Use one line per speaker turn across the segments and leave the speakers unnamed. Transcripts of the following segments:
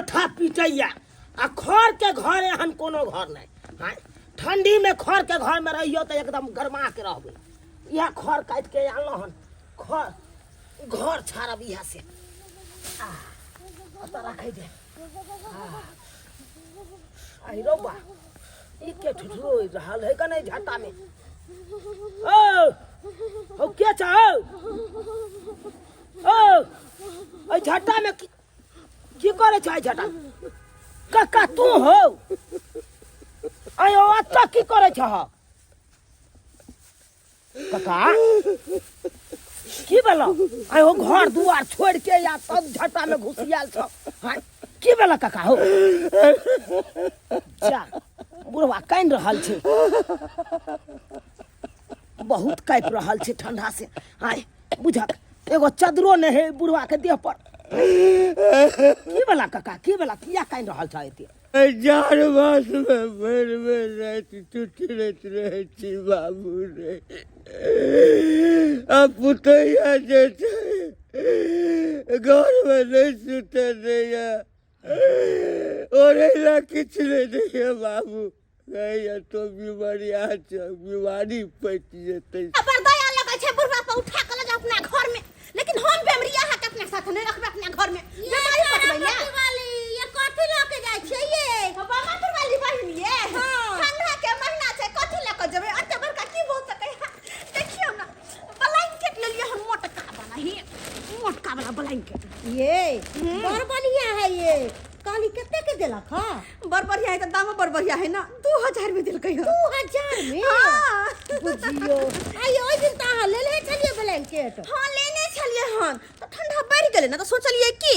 गोइठा पीटैया आ खर के घर एहन कोनो घर नहि। आँय, ठंडी में खर के घर में रहियो तऽ एकदम गरमा के रहबै। इएह खर काटि के आनलहुँ हन, खर घर छाड़ब इएह से। आ ओतऽ राखै दे। आई रौ बा, ई के ठुठुरो रहल है कने झट्टा में? ओ हो के छ ओ एहि झट्टा में की करे छ? एहि झट्टा काका तू हो? आयो अत्ता की करे छ काका? की भेल? आयो घर दुआर छोड़ के या तब झट्टा में घुसियाल छ। हाँ, की भेल काका हो? जा बुढ़वा कानि रहल छै, बहुत कापि रहल छै ठंडा से। आय बुझक एगो चदरो नहि है बुढ़वा के देह पर। की भेला काका, की भेला, किया कानि रहल छ एते?
जाड़ मास में भरि भरि राति टुटरैत रहै छी बाबू रे। आ पुतैया जे छै घरमे नहि सुतऽ दैया, ओढ़ै लए किछु नहि दैया बाबू। कहैया तो बीमारिया छै, बीमारी पचि जेतै।
बड़ दया लगै छै बुढ़वा पर, उठा के लऽ जाउ अपना घर में। लेकिन हम बेमरिया है के अपना साथ नहीं रखबै अपना घर में, बीमारी पटबै ले।
वाली ये कथी लऽ के जाइ छियै ये?
बाबा वाली बहिन ये ठंडा के महीना छै, कथी लऽ के जेबै एते बड़का की भऽ सकै है? देखियौ ना, ब्लैंकेट लेलियै हम मोटका वाला, ही मोटका वाला ब्लैंकेट।
ये बड़ बढ़िया है ये। कहली कते के देलक? हाँ
बड़ बढ़िया है तऽ दामो बड़ बढ़िया है ना, 2000 में देलकै हँ।
2000 में?
हाँ।
बुझियो, आइ ओहि दिन तऽ अहाँ लेले छलियै ब्लैंकेट।
हाँ लेने छलियै हन, तऽ ठंडा बढ़ि गेलै ना, तऽ सोचलियै कि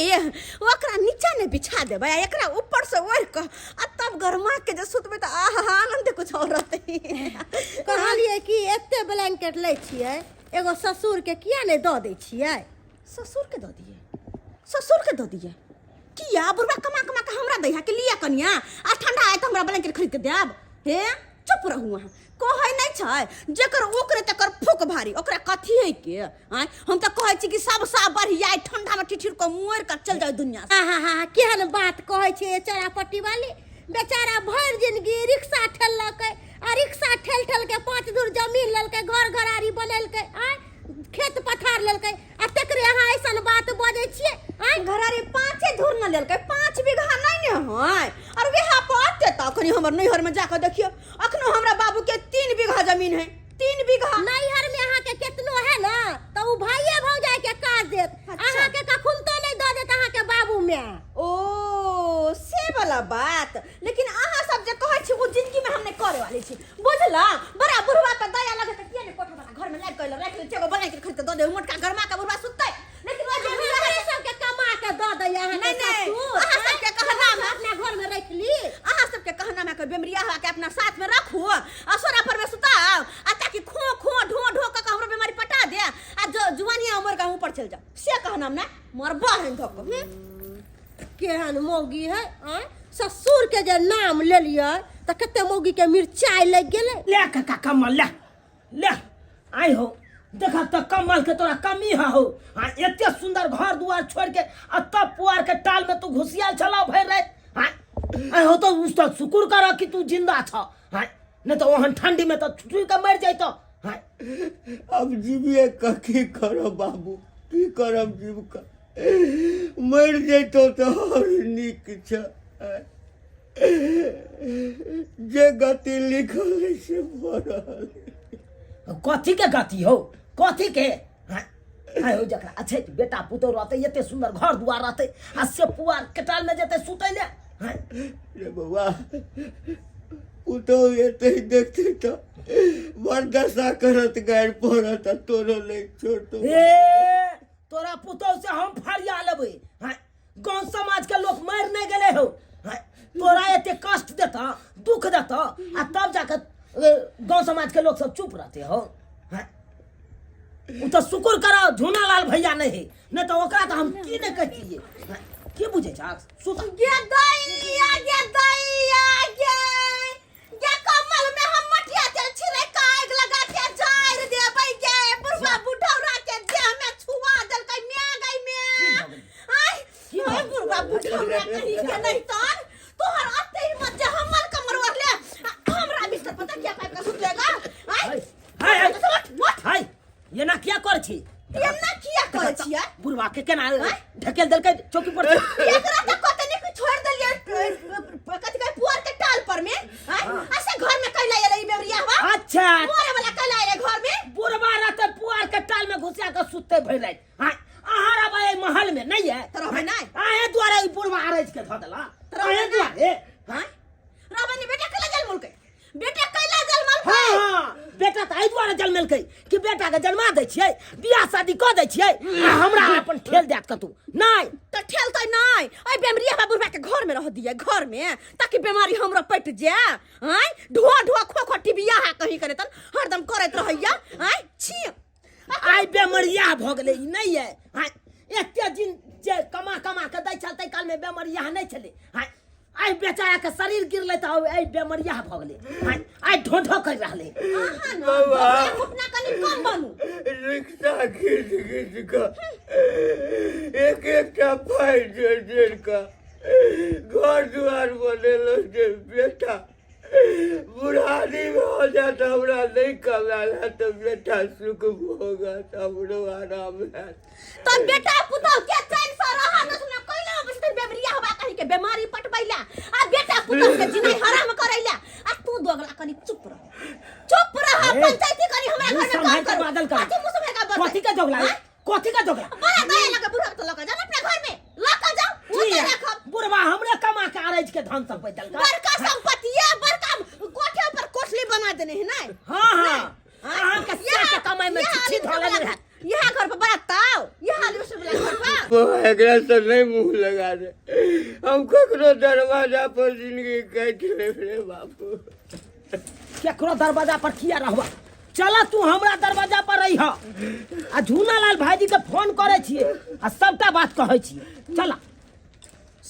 ओकरा नीचा नहि बिछा देबै आ एकरा ऊपर से ओढ़ि कऽ आ तब गरमा के जे सुतबै तऽ आहा आनंद कुछ और रहतै।
कहलियै कि एते ब्लैंकेट लै छियै, एगो ससुर के किया नहि दऽ दै छियै?
ससुर के दऽ दियै? ससुर के दऽ दियै किया? बुढ़वा कमा कमा के हमरा दै है कि लिअ कनिया, आ ठंडा आय तऽ हमरा ब्लैंकेट खरीद के देब? हे चुप रहू अहाँ। कहै नहि छै जेकर ओकरे तकर फूक भारी, ओकरा कथी है के? आँय, हम तऽ कहै छी कि सबसँ बढ़िया अइ ठंडा में ठिठुर कऽ मरि कऽ चलि जाउ दुनिया से।
आहा हा, केहन बात कहै छियै चरापट्टी वाली। बेचारा भरि जिंदगी रिक्शा ठेललकै आ रिक्शा ठेल ठेल के 5 धूर जमीन लेलकै, घर घरारी बनेलकै, आँय खेत पथार लेलकै, आ तकरे अहाँ ऐसन बात बजै छियै? आँय
घरारी 5 धूर न लेलकै, 5 बीघा नहि ने है, और वएह पर अते तऽ अखनी हमर नैहर में जाकऽ देखियौ, अखनो हमरा बाबू के 3 बीघा जमीन है, 3 बीघा।
नैहर में अहाँ के केतनो है ना तऽ उ भाइये भौजाई के काज देत।
अच्छा।
अहाँ के कखुनतो नहीं दऽ देत अहाँ के बाबू में।
ओ से वाला बात। लेकिन अहाँ सब जे कहै छी ओ जिंदगी में हम नहीं करे वाली छी, बुझला? बड़ा बुढ़वा पर दया लगे तऽ किया ने कोठा वाला घर में लाबि कऽ राखि लै छी, एगो बना के खरीद के दऽ दे, मोटका गरमा के बुढ़वा सुततै। लेकिन ओ जे
हमरे सबके कमा के दऽ दैया अहाँ के
नहीं, नहीं,
ससुर,
अहाँ सबके कहना
हम
में
अपना घर में राखि ली।
अहाँ सबके कहना में बेमरिया हवा के अपना साथ में रखू आ सोरा पर में सुताओ आ ताकि खो खो ढो ढो कऽ के हमरो बीमारी पटा दे आ जो जुआनिया उमर के ऊपर चल जाओ, से कहना में ना मरबा है धोक।
केहन मौगी है? आँय ससुर के जे नाम लेलियै तऽ कते मौगी के मिरचाई लागि गेलै।
ले काका कमल, ले ले आई हो, देख तऽ कमल के तोरा कमी है हो। आ एते सुंदर घर दुआर छोड़ के आ तब पुआर के टाल में तू घुसियाल छला भरि राति। हाँ आई हो, तो उस तो शुक्र कर कि तू जिंदा छ। हाँ नहीं तो ओहन ठंडी में तो छुटुर के मर जाइतो। हाँ
अब जीविए कऽ की करब बाबू, की करब जीव कऽ? मरि जैतो तऽ आओर नीक छ। जे गति लिखल है से भऽ रहल है।
कथी के गति हो, कथी के? हाँ, आय हो, जकरा अच्छे बेटा पुतोह रहतै, एते सुंदर घर दुआर रहतै आ से पुआर केटाल में जेतै सुतै ले। हाँ।
रे बौआ, पुतोह एतै देखतै तऽ बड़ दशा करत, गारि पड़त आ तोरो नहि छोड़तौ।
ए तोरा पुतोह से हम फरिया लेबै। हाँ, गांव समाज के लोग मर नहीं गेले हो। हाँ, तोरा एते कष्ट देता, दुख देता आ तब जाके गांव समाज के लोग सब चुप रहते हो। हाँ, उ तो शुक्र करो झूना लाल भैया नहीं है, नहीं तो ओकरा तो हम की नहीं कहतिए। हाँ, की बुझे छा? सुत।
गे दैया, गे दैया, गे गे कमल में हम मटिया तेल छिड़क के आगि लगा के जारि देबै गे। बुढ़वा बुढ़ौरा के देह में छुआ देलकै, म्या गई म्या।
की भऽ गेलै?
आइ
की भऽ
ओइ
गेलै?
बुढ़वा बुढ़ौरा कहीं के नहीं तन तोहर अत्ते हिम्मत जे हमर कमर ओढ़ले आ हमरा बिस्तर पर तकिया पाइप के सुतलेगा आय
हाय हाय
उठ उठ
हाय एना किया कर छी
एना किया करै छियै
बुढ़वा के केना ढकेल देलकै चौकी पर से?
एकरा त कते नीक छोड़ देलियै कथि कहै पुअर के टाल पर में आय ऐसे घर में कैला एलै ई बेवरिया हवा
अच्छा
मरे वाला कैला एलै घर में
बुढ़वा रहते पुआर के टाल में घुसिया के सुतते भरि राति हाँ अहाँ रहबै एहि महल में नहीं है
तऽ रहबै नहि।
अहें दुआरे ई बुढ़वा अरैज के धऽ देला
तऽ रहबै
अहें
नहि।
दुआरे हाँ
रहबै नहि बेटा कैला जन्मलकै बेटा कैला जन्मलकै
हाँ हाँ बेटा तऽ एहि दुआरे जन्मेलकै कि बेटा के जन्मा दै छियै बियाह शादी कऽ दै छियै आ हमरा अपन ठेल देत कतौ नहि
तऽ ठेलतै नहि एहि बेमरिया बा बुढ़बा के घर में रह दिए घर में ताकि बीमारी हमरा पटि जाए आँय ढोआ ढोआ खो खो टिबिया हा कहीं करे तन हरदम करैत रहैया आँय छी
आइ बेमरिया भऽ गेलै ई नहि यऽ आँय एते दिन जे कमा कमा के दै छल ताहि कालमे बेमरिया नहि छलै आँय आइ बेचाराके शरीर गिरलै तऽ आइ बेमरिया भऽ गेलै आँय आइ ढो ढो करि रहलै
अहाँ न
बाबा।
दोगला घुटना कनि कम बनू
रिक्शा घीच घीच कऽ एक एकटा पाइ जोड़ि जोड़ि कऽ घर दुआर बनेलहुँ जे बेटा बुढ़ारी में हो जात हमरा नहीं कमायल है तो बेटा सुख भोगत हमरो आराम है
तो बेटा पुतोह के चैन से रह न सुना कोइला बस ते बेमरिया हवा कहीं के बीमारी पटबैला आ बेटा पुतोह के जिनाई हराम करैला आ तू दोगला कनी चुप रह चुप रह
ए,
पंचायती करी हमरा
मुँह
घर में
सम्हारि
काम
के
करू
बादल कर।
कथी मुँह सम्हारि के बादल
कथी का जोगला
हाँ?
कथी का जोगला
बड़ा दया लगे बुढ़ा तो लगा जाओ अपने घर में लगा जाओ वो
की
तो
है?
रखब
बुढ़वा हमरे कमा के अरज के धन सब देलका
बड़का संपत्ति ये बड़का कोठे पर कोठली बना देने है ना
हाँ हाँ अहाँ के सिर के कमाई में छिछी धोले नहीं है
यहाँ घर पर बड़ा ताव यहाँ आलू वाला घर पर
बौआ एकरा से नहीं मुंह लगा दे हम ककरो दरवाजा पर जिंदगी काटि लेब रे बाबू
केकरो दरवाजा पर किया रहबा चल तू हमरा दरवाजा पर रही आ झूनालाल भाईजी के फोन करे छियै आ सबटा बात कहै छियै चल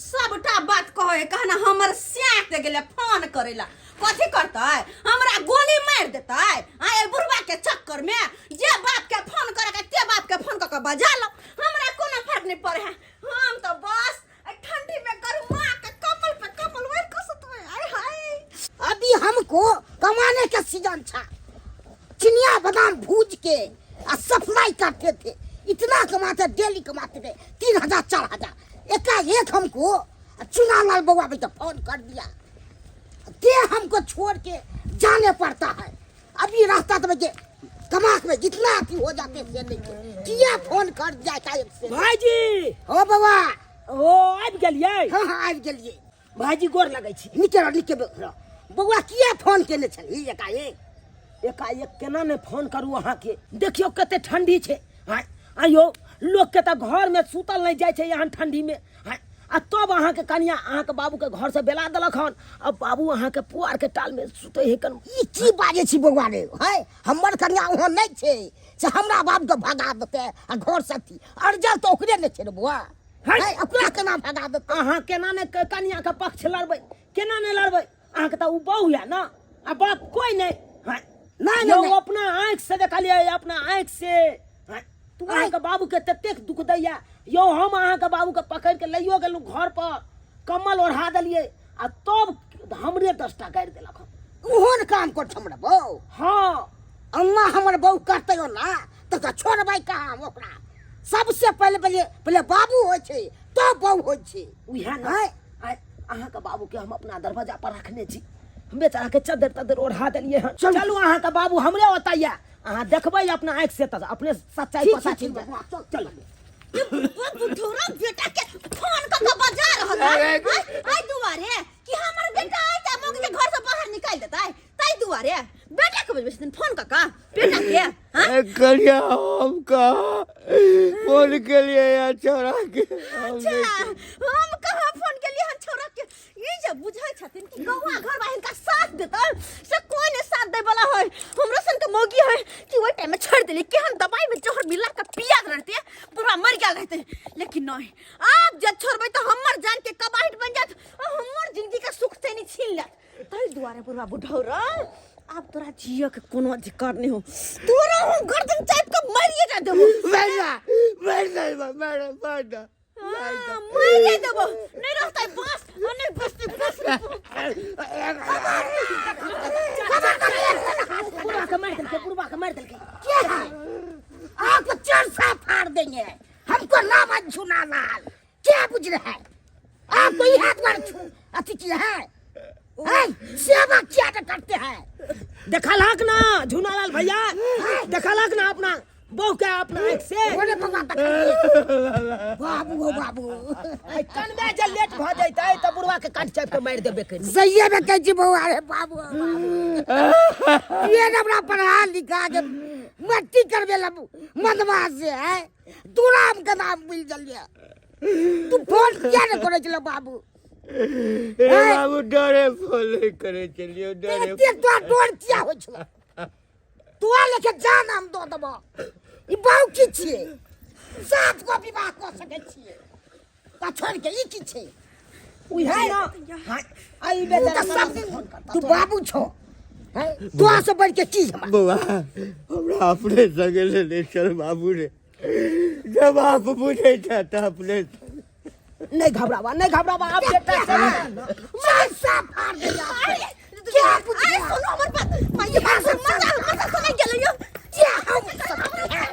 सबटा बात कहे कहना हमर स्याक दे गेले फोन करेला कथी करतै हमरा गोली मार देतै आ ए बुढ़वा के चक्कर में जे बाप के फोन करे के ते बाप के फोन क के बजा लो हमरा कोनो फर्क नहीं पड़े है हम तो बस ए ठंडी में गरमा के कमल पे कमल ओढ़ के सुतबै आय हाय
अभी हमको कमाने का सीजन था चिनिया बादाम भूज के आ सप्लाई करते थे इतना कमाते डेली कमाते थे 3000 4000 एकाएक हमको चुनालाल बउआ बेटा फोन कर दिया ते हमको छोड़ के जाने पड़ता है अभी रास्ता तो बजे कमा के जितना अथी हो जाते से नहीं के। किया फोन कर दिया एकाएक से
भाईजी
हो बउआ
ओ आबि गेलियै
हाँ हाँ आबि गेलियै
भाईजी गोर लगै छी
नीके रह नीके रह बौआ किया फोन केने छलही एकाएक
एकाएक केना नहि फोन करू अहाँके देखियौ कते ठंडी छै आँय आइयो लोकके तऽ घरमे सुतल नहि जाइ छै एहन ठंडीमे आँय आ तब अहाँके कनिया अहाँके बाबूके घरसँ बेला देलक हन आ बाबू अहाँके पुआरके टालमे सुतै है कन
ई की बाजै छी बौआ रे है हमर कनिया ओहन नहि छै से हमरा बापके भगा देतै आ घर से अथी अरजल तऽ ओकरे ने छै रे बौआ
है।
है ओकरा केना भगा देतै
अहाँ केना ने कनियाके पक्ष लड़बै केना नहि लड़बै अहाँके तऽ ओ बहु यऽ ने आ बाप कोइ नहि हँ
नहि,
यौ
नहि।
अपना आँखि से देखलियै अपना आँखि से हँ
तू
अहाँके बाबूके ततेक दुख दैया यौ हम अहाँके बाबूके पकड़ि के लैयो गेलहुँ घर पर कम्बल ओढ़ा देलियै आ तब हमरे 10 टा गारि देलक हन।
ओहन काम कर हमरा बौ
हँ
अम्मा हमर बहू करतै ओना तऽ छोड़बै कहाँ हम ओकरा सबसे पहिले पहिले पहिले बाबू होइ छै तब बहू होइ छै
उएह ने
आँय?
आइ अहाँके बाबूके हम अपना दरवाजा पर रखने छी हम बेचाराके चद्दर तद्दर ओढ़ा देलियै हन
चलू।
चलू अहाँके बाबू हमरे ओतऽ यऽ अहाँ देखबै अपना आँखि से तऽ अपने सच्चाई
ठीक
पता
छै
चलि
ठीक
जायत
बौआ, चल
चलू
बुढ़ौरा बेटा के फोन क के बजा रहल है आय आय दुआरे कि हमर बेटा आय त मौगी के घर से बाहर निकाल देतै ताहि दुआरे बेटा के बजबै छथिन फोन क के बेटा के हाँ?
ए, कनिया हम कहा फोन के लिए या छोरा के हम
अच्छा
नहीं
हम कहाँ फोन केलिए हन छोरा के ई जे बुझै छथिन कि गौआ घर बा हिनका साथ देतन से कोई ने साथ दै वाला है हमरो सन के मौगी है कि ओहि टाइम में छोड़ देली कि हम दवाई में जहर मिला के पिया रहते पूरा मर गेल रहते लेकिन नहीं आब जब छोड़बै तो हमर जान के कबाहिट बन जात आ हमर जिंदगी के सुख चैन छीन लेत ताहि दुआरे बुढ़वा बुढ़ौरा आब तोरा जियऽ के कोनो अधिकार नहीं हो तोरा हम गर्दन चाप के मारिए जा देबो
मर जा मर जा मर मर जा
हाँ, मारिए देबो नहीं रहतै बांस आ नहीं बचतै बांस।
बुढ़वा के मार देलकै, बुढ़वा के मार देलकै।
क्या है आपको चार सा फाड़ देंगे हमको नाम आज छूना लाल क्या बुझ रहा है आपको ये हाथ बार छू अति की है हैं? सेवा क्या न करते हैं।
देखलहक ना झुनालाल भैया, देखलहक ना अपना बहू के अपना आँख से?
बोले भगवान तक बाबू हो बाबू।
आइ कनबे जे लेट भऽ जैतै तऽ बुढ़वा के काट चापि के मारि देबे करी।
सही में कहै छी बौआ रे बाबू हो बाबू, ये हमरा पढ़ा लिखा के मट्टी करबे ला मदमाश से है दुराम के नाम मिल जलिए। तू फोन किया ने करै छल बाबू?
रे बाबू, डरे फोन नहीं करे चलियो, डरे।
एते तोरा डर किया होइ छल? तोरा लेके जान हम दऽ देबो। ई बाउ की छियै? सात गो विवाह कऽ सकै छियै आ छोड़ि के ई की छै?
उहे ना। हाँ, आ ई
तू
बेचारा
तऽ
कहाँ
सब
से
दिन
फोन करता
तू
तोरा?
बाबू छौ हैं? तोरा से बढ़ि के की हमरा?
बौआ, हमरा अपने संगे लेने चल बाबू रे। जब आप बुझे छ तऽ अपने संगे।
नहीं घबरावा, नहीं घबरावा आप बेटा से।
पैसा फाड़ दे क्या बुझ
अरे
गया?
सुनो हमर बात माय, मजा मजा सुनै गेलै यौ।
क्या हम सब हैं?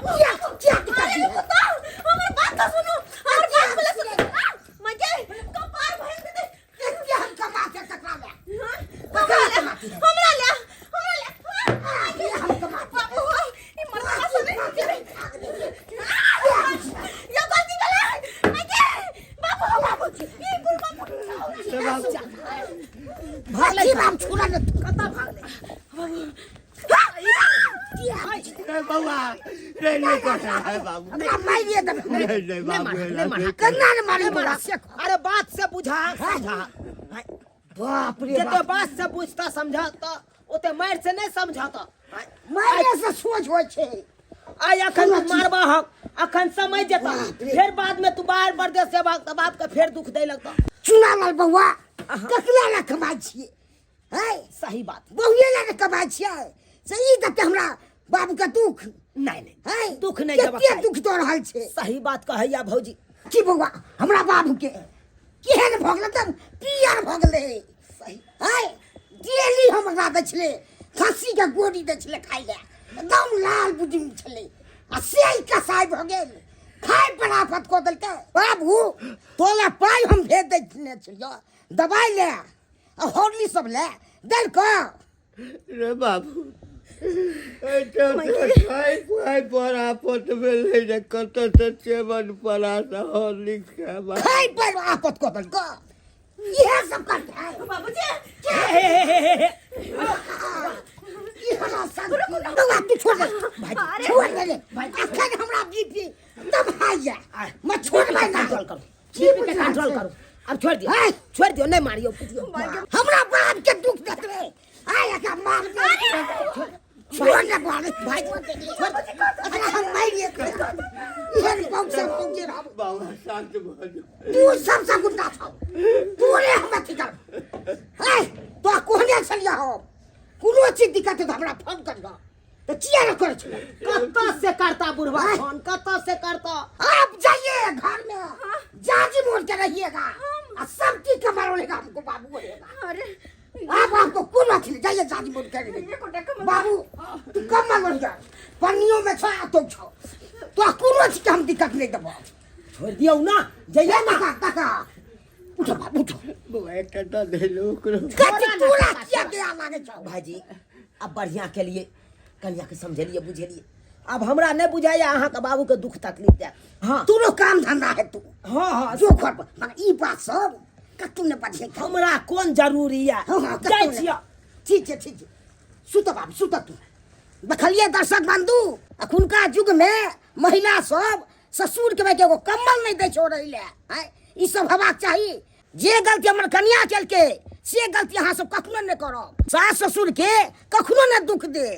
क्या क्या दिक्कत
अरे
है?
बताओ हमर बात तो सुनो, हमर बात पहले सुनो। माय कपार भरि देते।
एते हम कमा के ककरा ले?
हमरा ले, हमरा ले, हमरा ले।
ये हम कमा के
बाबू ई मरदा सुनै यो गलती भेलै माय। बाबू बाबू ई बुढ़बा
भागलै।
की बाप छुरा ने तू
कतऽ भागलै?
रे बौआ रे, नहीं कर रहा है बाबू।
हमरा मारिए देबै।
नहीं नहीं बाबू,
नहीं
एना
मारा।
नहीं।
कन्ना ने मारी बोला से?
अरे बात से बुझा समझा।
बाप रे
जते
बाप।
बात से बुझता समझाता ओते मारि से नहीं समझाता।
मारे से सोच होइ छै।
आइ अखन तू मारबा हक, अखन समझ जेता, फेर बाद में तू बाहर परदेश से भाग तऽ बाप के फेर दुख दै लगता।
चुना लाल बौआ, ककरा ला कमाइ छियै हैं?
सही बात।
बहुए ला ने कमाइ छियै से ई देतै हमरा बाबू के दुख?
नहीं नहीं।
हैं?
दुख नहि देबाक
कते
चाही।
दुख दऽ रहल छै।
सही बात कहैया भौजी।
की बौआ, हमरा बाबू के केहन भऽ गेलै? एकदम पियर भऽ गेलै।
सही
हैं? डेली हम ओकरा दै छलै खस्सी के गोरी, दै छलै खाइ लए, एकदम लाल बुजुर्ग छलै आ से ही कसाई भऽ गेल, खाय पर आफत कऽ देलकै। बाबू, तोला पाइ हम भेज दै छलियै दबाइ ले आ हॉर्ली सब ले दैल कऽ।
रे बाबू, एहिठाम खाय खुआय पर आफत भेलै जे कतऽ से चेवन परास हॉर्लिक्स खायब?
खाय पर आफत कऽ देलकै, इएह सब करते है।
बाबूजी।
हे हे हे हे हे।
ई हमरा संग बौआ, तू छोड़ दे।
भाई
छोड़ दे रे। अखन हमरा बीपी एकदम हाई है, मैं छोड़बै ना।
कंट्रोल करू।
की
बीपी के
बुझल
कंट्रोल
छै?
करू। अब छोड़ दियो।
हैं?
छोड़ दियो, नहीं मारियो पिटियो।
हमरा बाप के दुख देखले आय एकरा मार दे। छोड़ दे बारे भाई, छोड़ एकरा, हम मारिए एहन पहुंच से पहुंचे रहब।
बाबा, शांत भऽ जाउ।
तू सबसे गुंडा छौ तू रे, हम अथी कर है तो कोहने छलियै हम। कोनो चीज दिक्कत है तऽ हमरा फोन करिह तऽ किया ने करै छलै?
कतऽ से करता बुढ़वा फोन, कतऽ से करता?
आप जाइए घर में, जाजी मोड़ के रहिएगा आ सब चीज का मारोलेगा हमको बाबू बोलेगा।
अरे
आप आपको कौन अथी ले जाइए, जाजी मोड़ के रहिएगा।
एकोटा कमल।
बाबू, तू कम मारोलेगा पन्नियों में छो आ तो छो तो कोनो चीज के हम दिक्कत नहीं देबो।
छोड़ दियो ना, जइया ना।
टका टका, उठो बाबू उठो।
बौआ, एकटा दऽ देलु ओकरो।
कथी तोरा किया दया लागे छौ?
भाईजी, अब बढ़िया के लिए कनिया के समझेलिए बुझेलिए, अब हमरा नहीं बुझाइया अहाँके बाबू के दुख तकलीफ दे। हाँ।
तोरो काम धंधा है तू।
हाँ हाँ।
जो घर पर मगर ई बात सब कतौ ने बजिए।
हमरा कोन जरूरी है?
हाँ हाँ, कतौ
जाइ
ने।
छियै।
ठीक छै, ठीक छै, सुत बाबू सुत तू। देखलिए दर्शक बंधु, अखुनका युग में महिला सब ससुर के बेटे एगो कम्बल नहीं दै छै ओढ़ै लए। आँय, ई सब हेबाक चाही। जे गलती हमर कनिया केलकै से गलती अहाँ सब कखनो नहि करब। सास ससुर के कखनो नहि दुख दे।